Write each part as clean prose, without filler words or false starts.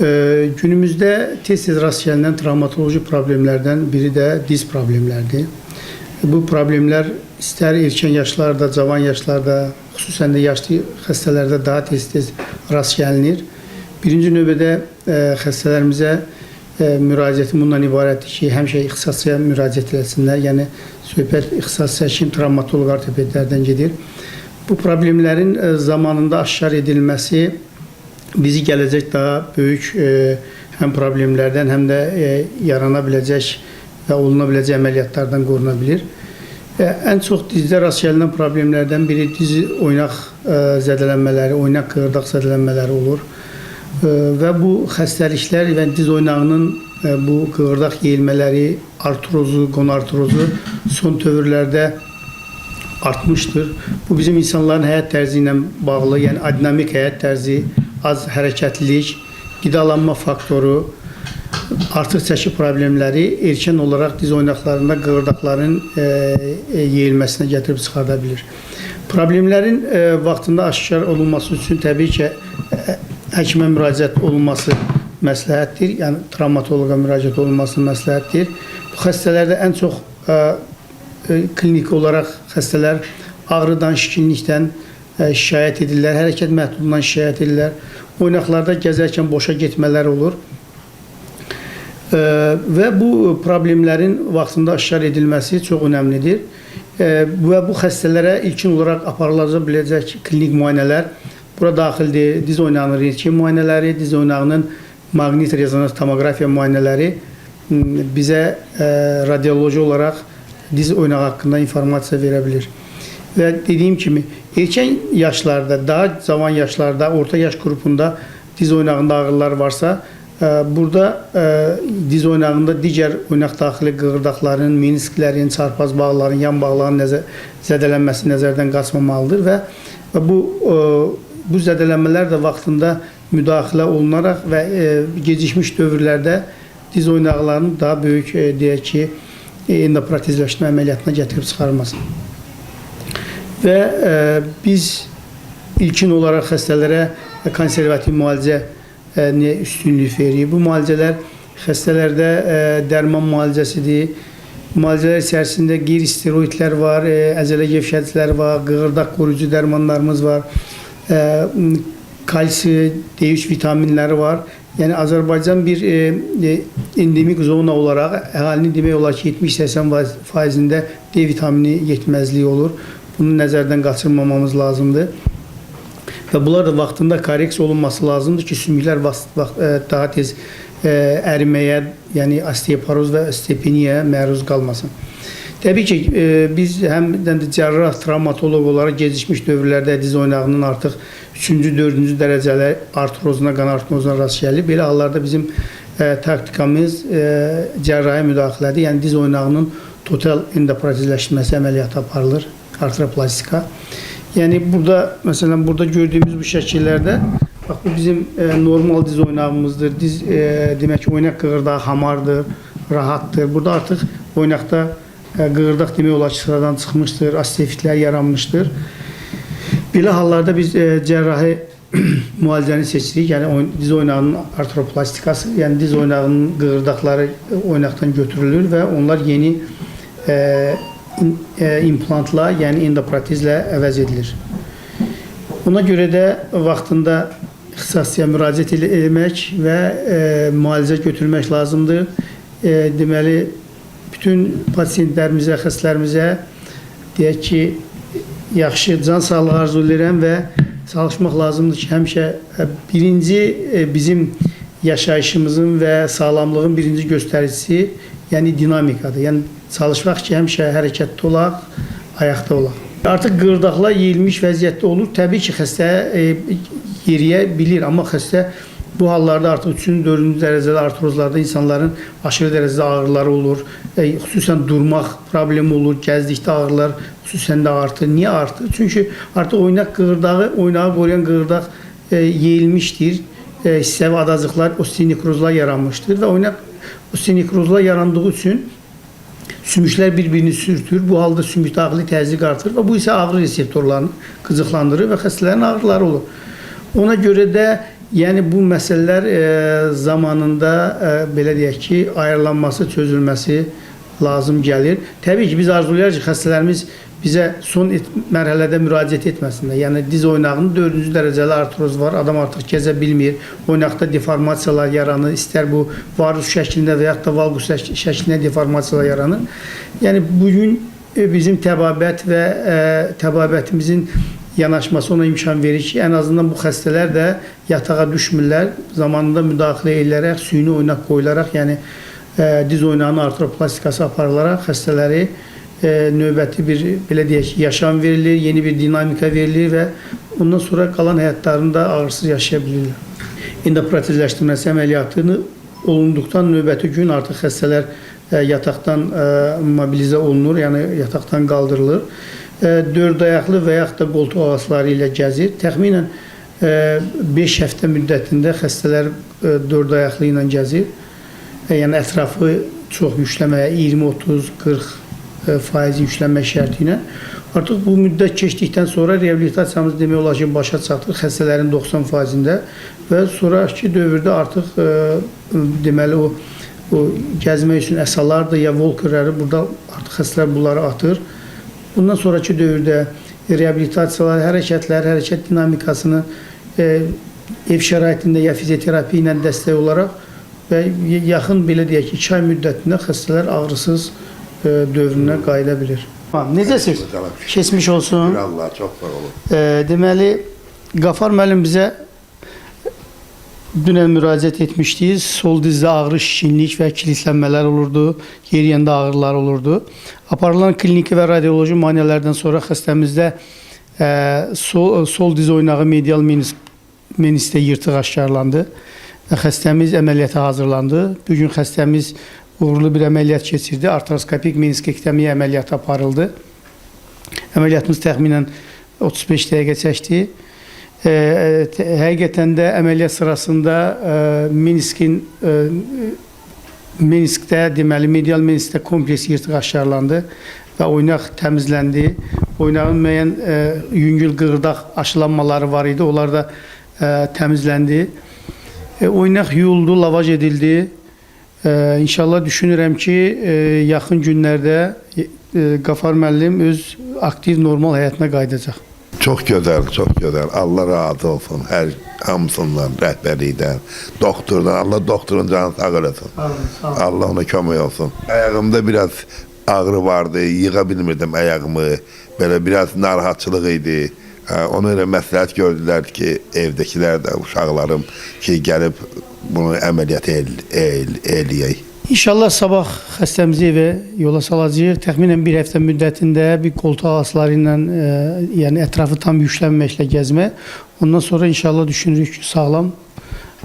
Günümüzdə tez-tez rast gəlinən travmatoloji problemlərdən biri də diz problemlərdir. Bu problemlər istər erkən yaşlarda, cavan yaşlarda, xüsusən də yaşlı xəstələrdə daha tez-tez rast gəlinir. Birinci növbədə xəstələrimizə müraciətim bundan ibarətdir ki, həmişə ixtisasçıya müraciət eləsinlər. Yəni söhbət ixtisasçı həkim, travmatoloq, ortopedlərdən gedir. Bu problemlərin zamanında aşkar edilməsi bizi gələcək daha böyük həm problemlərdən, həm də yarana biləcək və oluna biləcək əməliyyatlardan qoruna bilir. Ən çox dizdə rast gəlinən problemlərdən biri diz oynaq zədələnmələri, oynaq qığırdaq zədələnmələri olur. Və bu xəstəliklər və diz oynağının bu qığırdaq yeyilmələri, artrozu, qonartrozu son dövrlərdə artmışdır. Bu bizim insanların həyat tərzi ilə bağlı, yəni adinamik həyat tərzi, az hərəkətlilik, qidalanma faktoru, artıq çəki problemləri erkən olaraq diz oynaqlarında qığırdaqların yeyilməsinə gətirib çıxarda bilir. Problemlərin vaxtında aşkar olunması üçün təbii ki, həkimə müraciət olunması məsləhətdir. Yəni travmatoloqa müraciət olunması məsləhətdir. Bu xəstələrdə ən çox kliniki olaraq xəstələr ağrıdan, şişkinlikdən şikayət edirlər, hərəkət məhdudluğundan şikayət edirlər. Oynaqlarda gəzərkən boşa getmələr olur. Və bu problemlərin vaxtında aşkar edilməsi çox önəmlidir. Və bu xəstələrə ilkin olaraq aparıla biləcək klinik müayinələr bura daxildir. Diz oynağının rentgen müayinələri, diz oynağının maqnit rezonans tomoqrafiya müayinələri bizə radioloji olaraq diz oynağı haqqında informasiya verə bilir. Və dediyim kimi, erkən yaşlarda, daha cavan yaşlarda, orta yaş qrupunda diz oynağında ağrılar varsa, burada diz oynağında digər oynaq daxili qığırdaqların, menisklərin, çarpaz bağların, yan bağların zədələnməsi nəzərdən qaçmamalıdır və bu zədələnmələr də vaxtında müdaxilə olunaraq və gecikmiş dövrlərdə diz oynaqlarının daha böyük, deyək ki, endoprotezləşmə əməliyyatına gətirib çıxarmasın. Və biz ilkin olaraq xəstələrə konservativ müalicə üstünlük veririk. Bu müalicələr xəstələrdə dərman müalicəsidir. Müalicələr içərisində qeyri-steroidlər var, əzələ gevşədiciləri var, qığırdaq qoruyucu dərmanlarımız var, kalsi, D3 vitaminləri var. Yəni Azərbaycan bir endemik zona olaraq əhalinin demək olar ki, 70-80 faizində D vitamini yetməzliyi olur. Bunu nəzərdən qaçırmamamız lazımdır. Və bunlar da vaxtında korreksiya olunması lazımdır ki, sümüklər daha tez əriməyə, yəni osteoporoz və osteopeniyaya məruz qalmasın. Təbii ki, biz həm də cərrah, travmatoloq olaraq gecikmiş dövrlərdə diz oynağının artıq 3-cü, 4-cü dərəcəli artrozuna, qan artrozuna rast gəlir. Belə hallarda bizim taktikamız cərrahi müdaxilədir. Yəni diz oynağının total endoprotezləşməsi əməliyyatı aparılır, artroplastika. Yəni burada, məsələn, burada gördüyümüz bu şəkillərdə, bax bu bizim normal diz oynağımızdır. Diz, demək ki, oynaq qığırdağı hamardır, rahatdır. Burada artıq oynaqda qığırdaq demək olar ki, sıradan çıxmışdır, osteofitlər yaranmışdır. Belə hallarda biz cərrahi müalicəni seçirik. Yəni diz oynağının artroplastikası, yəni diz oynağının qığırdaqları oynaqdan götürülür və onlar yeni implantla, yəni endoprotezlə əvəz edilir. Ona görə də vaxtında ixtisasçıya müraciət etmək və müalicə götürmək lazımdır. Deməli, bütün pasientlərimizə, xəstələrimizə deyək ki, yaxşı can sağlığı arzu edirəm və çalışmaq lazımdır ki, həmişə birinci bizim yaşayışımızın və sağlamlığın birinci göstəricisi, yəni dinamikadır. Yəni çalışmaq ki, həmişə hərəkətdə olaq, ayaqda olaq. Artıq qığırdaqlar yeyilmiş vəziyyətdə olur. Təbii ki, xəstə yeriyə bilir, amma xəstə bu hallarda artıq 3-cü, 4-cü dərəcəli artrozlarda insanların aşırı dərəcədə ağrıları olur. Xüsusən durmaq problemi olur, gəzdikdə ağrılar xüsusən də artır. Niyə artır? Çünki artıq oynaq qığırdağı, oynağı qoruyan qığırdaq yeyilmişdir. Hissəvi adacıqlar, osteonekrozlar yaranmışdır və oynaq osteonekrozlar yarandığı üçün sümüklər bir-birini sürtür. Bu halda sümük daxili təzyiq artır və bu isə ağrı reseptorlarını qıcıqlandırır və xəstələrin ağrıları olur. Ona görə də Yəni bu məsələlər zamanında belə deyək ki, ayarlanması, çözülməsi lazım gəlir. Təbii ki, biz arzulayarıq ki, xəstələrimiz bizə son mərhələdə müraciət etməsinlər. Yəni diz oynağının 4-cü dərəcəli artroz var, adam artıq gəzə bilmir. Oynaqda deformasiyalar yaranır, istər bu varus şəklində və yaxud da valgus şəklində deformasiyalar yaranır. Yəni bu gün bizim təbabət və təbabətimizin yanaşması ona imkan verir ki, ən azından bu xəstələr də yatağa düşmürlər, zamanında müdaxilə edilərək, süni oynaq qoyularaq, yəni diz oynağının artroplastikası aparılaraq xəstələri növbəti bir, belə deyək ki, yaşam verilir, yeni bir dinamika verilir və ondan sonra qalan həyatlarını da ağrısız yaşaya bilirlər. Endoprotezləşdirməsi əməliyyatını olunduqdan növbəti gün artıq xəstələr yataqdan mobilizə olunur, yəni yataqdan qaldırılır. Dörd ayaqlı və yaxud da qoltuq ağacları ilə gəzir. Təxminən 5 həftə müddətində xəstələr dörd ayaqlı ilə gəzir. Yəni ətrafı çox yüklənməyə 20, 30, 40 faiz yüklənmə şərti ilə. Artıq bu müddət keçdikdən sonra reabilitasiyamız demək olar ki, başa çatır xəstələrin 90%-ində və sonrakı dövrdə artıq deməli o gəzmək üçün əsalardır ya volkerləri, burada artıq xəstələr bunları atır. Bundan sonrakı dövrdə reabilitasiyalar, hərəkətlər, hərəkət dinamikasını ev şəraitində ya fizioterapi ilə dəstək olaraq və yaxın belə deyək ki, 2 ay müddətində xəstələr ağrısız dövrünə qayıda bilir. Necəsiz? Keçmiş olsun. Allah, çox sağ olun. Deməli, Qafar müəllim bizə dünən müraciət etmişdi. Sol dizdə ağrı, şişkinlik və kilitlənmələr olurdu, yeriyəndə ağrılar olurdu. Aparılan kliniki və radioloji müayinələrdən sonra xəstəmizdə sol diz oynağı medial meniskdə yırtıq aşkarlandı və xəstəmiz əməliyyata hazırlandı. Bugün xəstəmiz uğurlu bir əməliyyat keçirdi. Artroskopik meniskektomiya əməliyyatı aparıldı. Əməliyyatımız təxminən 35 dəqiqə çəkdi. Həqiqətən də əməliyyat sırasında meniskdə, deməli medial meniskdə kompleks yırtıq aşkarlandı və oynaq təmizləndi. Oynağın müəyyən yüngül qığırdaq aşılanmaları var idi. Onlar da təmizləndi. Oynaq yuyuldu, lavaj edildi. İnşallah düşünürəm ki, yaxın günlərdə Qafar müəllim öz aktiv normal həyatına qayıdacaq. Çox gözəl, çox gözəl. Allah razı olsun hər hamısından, rəhbərlikdən, doktordan. Allah doktorun canını sağ eləsin. Allah ona kömək olsun. Ayağımda biraz ağrı vardı, yığa bilmirdim ayağımı. Belə biraz narahatçılıq idi. Ona elə məsləhət gördülər ki, evdəkilər də, uşaqlarım ki, gəlib bunu əməliyyat eləyək. İnşallah sabah xəstəmizi evə yola salacağıq. Təxminən bir həftə müddətində bir qoltuq ağacları ilə, yəni ətrafı tam yüklənməklə gəzmə. Ondan sonra inşallah düşünürük ki, sağlam,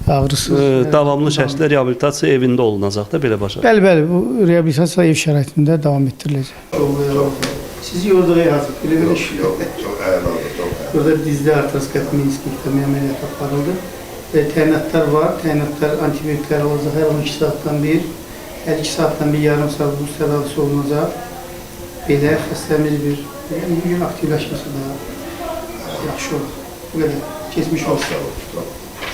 ağrısız. Davamlı şəkildə reabilitasiya evində olunacaq da, belə başa. Bəli, bəli, bu reabilitasiya ev şəraitində davam etdiriləcək. Sizi yorduğu yazıq. Belə bir iş Yox, çox əladır, çox əladır. Burada dizdə artroskopik meniskektomiya əməliyyatı aparıldı. Təyinatlar var. Təyinatlar, antibiotiklər olacaq hər 12 saatdan bir. Hər 2 saatdan bir yarım saat buz tədavisi olunacaq. Belə xəstəmiz bir, yəni bugün aktivləşməsi daha yaxşı olur. Bu qədər. Keçmiş olsun. Sağ olun.